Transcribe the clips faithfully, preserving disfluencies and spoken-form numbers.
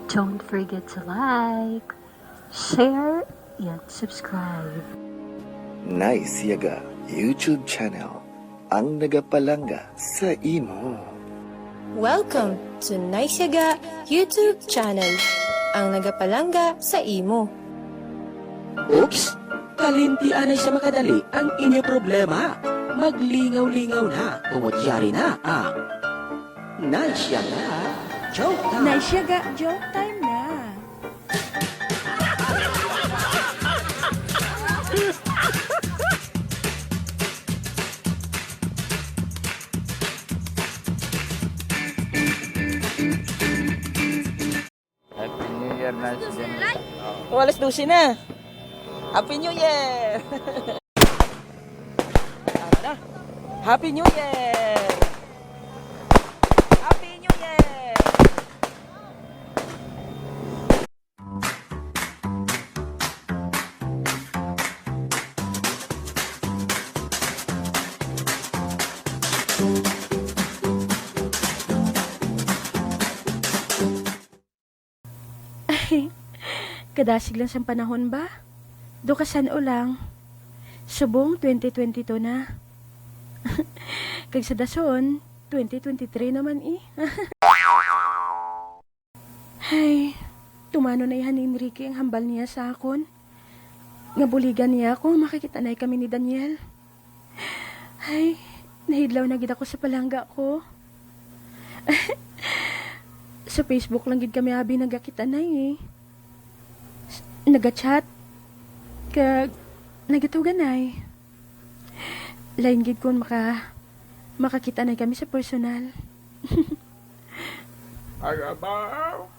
Don't forget to like, share, and subscribe. Nice Yaga YouTube channel, ang nagapalangga sa imo. Welcome to Nice Yaga YouTube channel, ang nagapalangga sa imo. Oops! Kalimti anay sa makadali ang inyo problema. Maglingaw-lingaw na, tungod yari na ang Nice Yaga Joke Time. Nice Yaga Joke Time na. Happy New Year na si Daniel. Oh, alas dose na. Happy New Year! Tama na. Happy New Year! Happy New Year! Kadasig lang sang panahon ba? Duka san-o lang. Subong twenty twenty-two na. Kag sa dason, twenty twenty-three naman eh. Hay, tumano na ihan ni Enrique ang hambal niya sa akon. Nga buligan niya ako, makakita na kami ni Daniel. Ay, nahidlaw na gid ako sa palangga ko. Sa Facebook lang gid kami abi nagakita na eh. S- Nagachat. Kag nagatugan ay. Lain gid kun maka makakita na kami sa personal. Ay, abaw.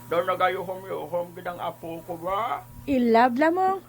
Daw nagayuhom-yuhom gid ang apo ko ba? Ilab lamong.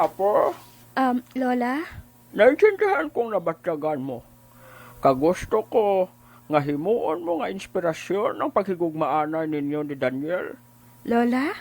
Apo? Um, Lola? Naintindihan kong nabatyagan mo. Kag gusto ko nga himuon mo nga inspirasyon ang paghigugmaanay ninyo ni Daniel. Lola?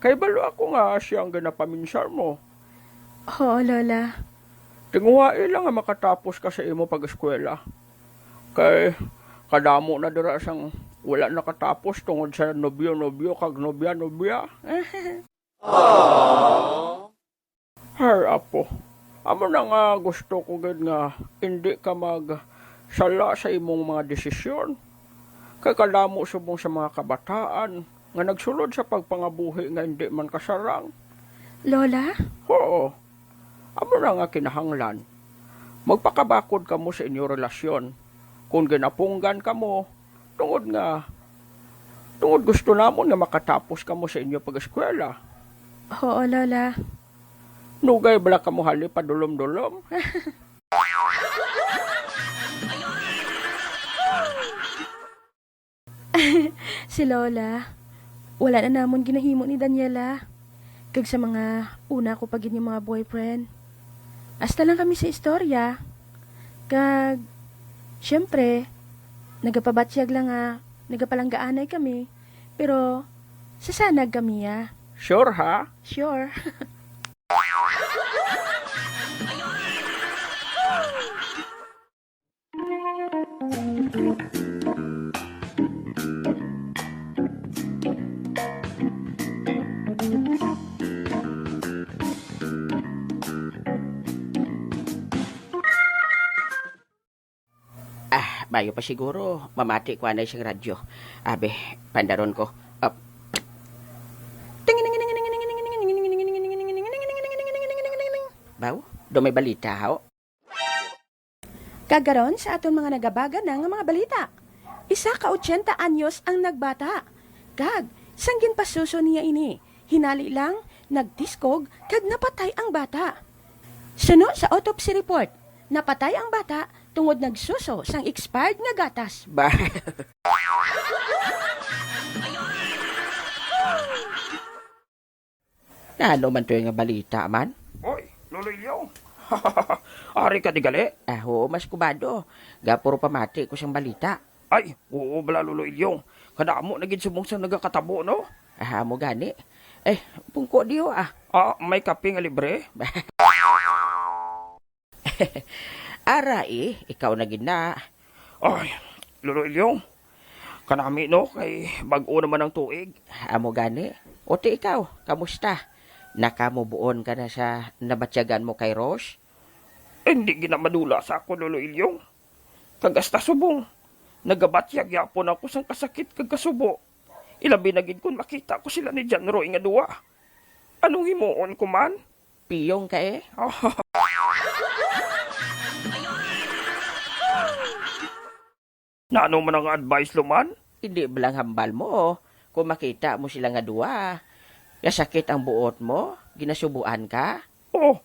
Kay balo ako nga siya ang ginapaminsar mo. Oo, Lola. Tinguhai lang nga makatapos ka sa imo pag-eskwela. Kay kadamo na dira sang wala nakatapos tungod sa nobyo-nobyo kag nobya-nobya. Hay, apo. Amo na nga gusto ko gid nga indi ka magsala sa imong mga desisyon. Kay kadamo subong sa mga kabataan nga nagsulod sa pagpangabuhi nga indi man kasarang. Lola? Oo. Amo na nga kinahanglan. Magpakabakod kamo sa inyo relasyon. Kung ginapunggan kamo, tungod nga, tungod gusto namon nga makatapos kamo sa inyo pag-eskwela. Oo, Lola. Nugay bala kamo hali padulom-dulom? Si Lola, wala na namon ginahimo ni Daniela. Kag sa mga una ko pa gid nga mga boyfriend. Hasta lang kami sa istorya. Kag, siyempre, nagapabatyag lang nga nagapalanggaanay kami. Pero, sasanag kami, ah. Sure, ha? Sure. Ah, bayo pa siguro, mamati ko anay sing radyo. Abi, pandaron ko. Up. Baw, do may balita, haw? Kag karon sa aton mga nagabaga na nga mga balita. Isa ka otsenta anyos ang nagbata. Kag, sang ginpasuso niya ini, hinali lang, nagtiskog, kag napatay ang bata. Suno sa autopsy report, napatay ang bata tungod nagsuso sang expired nga gatas. Ba? Nano man to nga balita man? Oy, Lolo Ilyong. Ari ka di gali? Ah, oo, mas kubado. Gapuro pamati ko sang balita. Ay, oo bala, Lolo Ilyong. Kadamo na gid subong sang nagakatabo, no? Ah, amo gani. Eh, pungko diyo, ah. Ah, may kape nga libre? Ara, eh, ikaw na gid na. Ay, Lolo Ilyong, kanami, no, kay bag-o naman ang tuig. Amo gani. O ti ikaw, kamusta? Nakamubuon ka na sa nabatyagan mo kay Rose? Hindi gid na madula sa ako, Lolo Ilyong. Kag hasta subong, nagabatyag gyapon ako sang kasakit kag kasubo. Ilabi na gid kon makita ko sila ni John Roy nga duwa. Anong himuon ko man? Piyong ka, eh. Nano man ang advice, Luman? Hindi ba lang hambal mo, oh, kung makita mo sila nga duwa? Kasakit ang buot mo? Ginasubuan ka? Oh.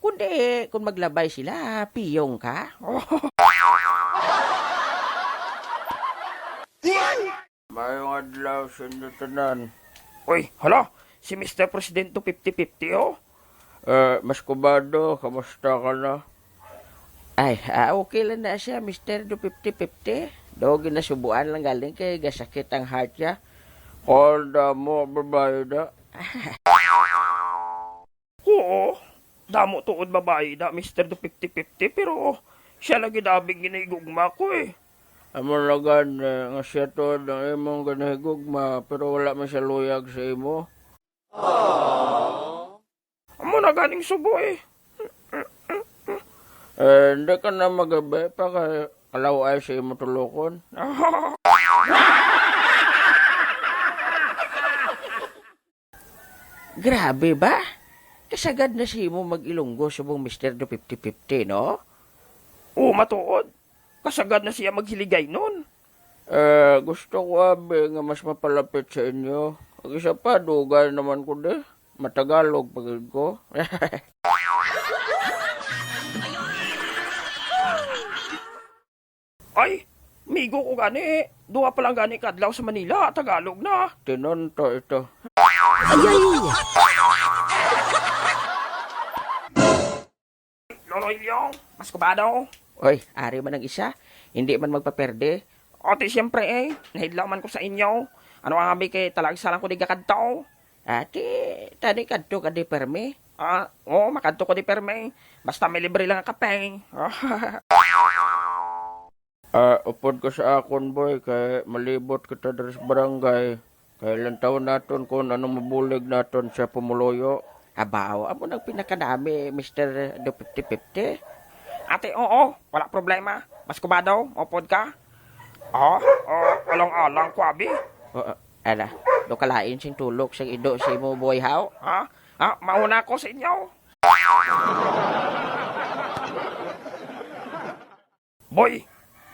Kundi, kung maglabay sila, piyong ka? Mayong adlaw sa inyo tanan. Uy, hala, si Mister Presidente fifty fifty, oh. Eh, Mas Kubado, kamusta ka na? Ay, ah, okay lang na siya, Mister Do fifty fifty. Do, ginasubuan lang galing kay gasakit ang heart niya. Call da mo, babae da. Oo, damo tuod babayi da, Mister Do fifty fifty, pero siya lagi dabing ginahigugma ko, eh. Amo na gani nga siya tuod ang imong ginahigugma, pero wala man siya luyag sa imo. Amo na ganing subo, eh. Eh, hindi ka na magabi pa kay kalaw-ay sa imo tulokon. Grabe ba? Kasagad na sa imo mag-Ilonggo subong Mister Do fifty fifty, no? Oo, matuod. Kasagad na siya maghiligaynon. Eh, gusto ko, abi, nga mas mapalapit sa inyo. Kag isa pa, dugay naman ko di. Matagalog pa gid ko. Ay, migo ko gani. Duha pa lang gani ka adlaw sa Manila, Tagalog na. Tinunto ito. Lolo Ilyong, Mas Kubado. Oy, ari man ang isa. Hindi man magpaperde. O, ti, siyempre, eh. Nahidlaw man ko sa inyo. Ano, abi, kay talagsa lang ko di gakadto. Ati, tani kadto ka di permi? Ah, oo, makadto ko di permi. Basta may libre lang ang kape. Ah, upod ka sa akon, boy, kay malibot kita diri sa barangay. Kay lantawon naton kung ano mabulig naton sa pumuluyo. Abaw, amo nang pinakanami, Mister Do fifty fifty. Ate, oo, wala problema. Mas Kubado, upod ka. Ah, ah, alang-alang ko, abi. Ah, ah, ala, do kalain sing tulok sang ido sa imo, boy, haw? Ha? Ah, mauna ko sa inyo. Boy,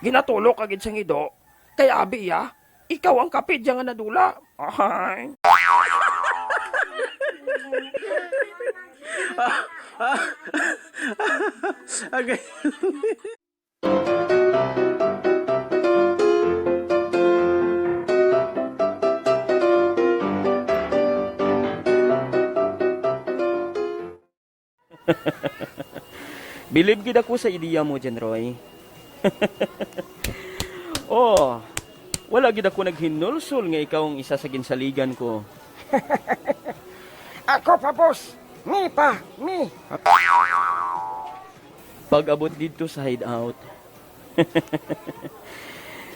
ginatulok ka gid sang ido. Kay abi iya, ikaw ang kapidya nga nadula. Ay. Agay. Bilib gid ako sa ideya mo, John Roy. Oh, wala gid ako naghinulsol nga ikaw ang isa sa ginsaligan ko. Ako pa, boss. Mi pa, mi. Pag-abot didto sa hideout,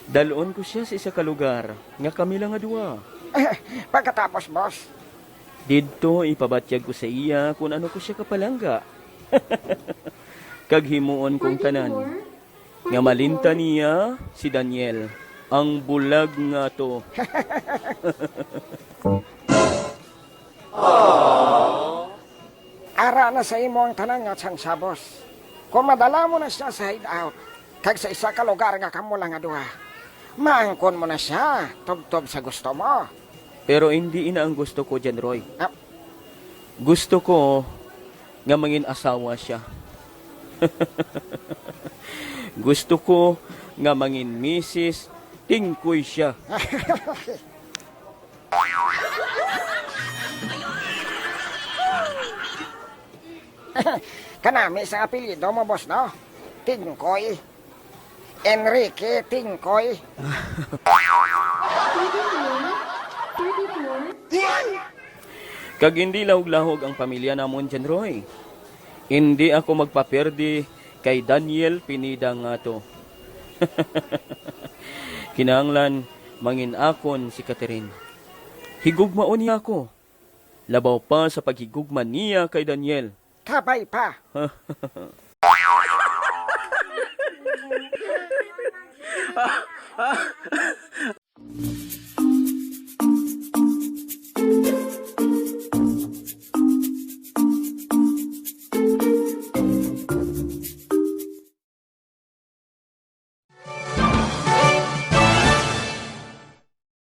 dalon ko sia sa isa ka lugar nga kami lang nga duha. Pagkatapos, boss? Didto ipabatyag ko sa iya kon ano ko sia kapalangga. Kag himuon kong tanan nga malinta niya si Daniel, ang bulag nga to. Ara na sa imo ang tanan nga tsansa, boss. Kung madala mo na sia sa hideout, kag sa isa ka lugar nga kamo lang nga duha, maangkon mo na sia tubtob sa gusto mo. Pero hindi ina ang gusto ko, John Roy. Ah. Gusto ko nga mangin asawa sia. Gusto ko nga mangin misis, Tingkoy sia. Kanami sang apelyido mo, boss, no? Tingkoy. Enrique Tingkoy. Kag hindi lahog-lahog ang pamilya namon, John Roy. Hindi ako magpaperde Kay Daniel Pineda nga to. Kinahanglan mangin-akon si Catherine. Higugmaon niya ako. Labaw pa sa paghigugma niya kay Daniel. Kabay pa.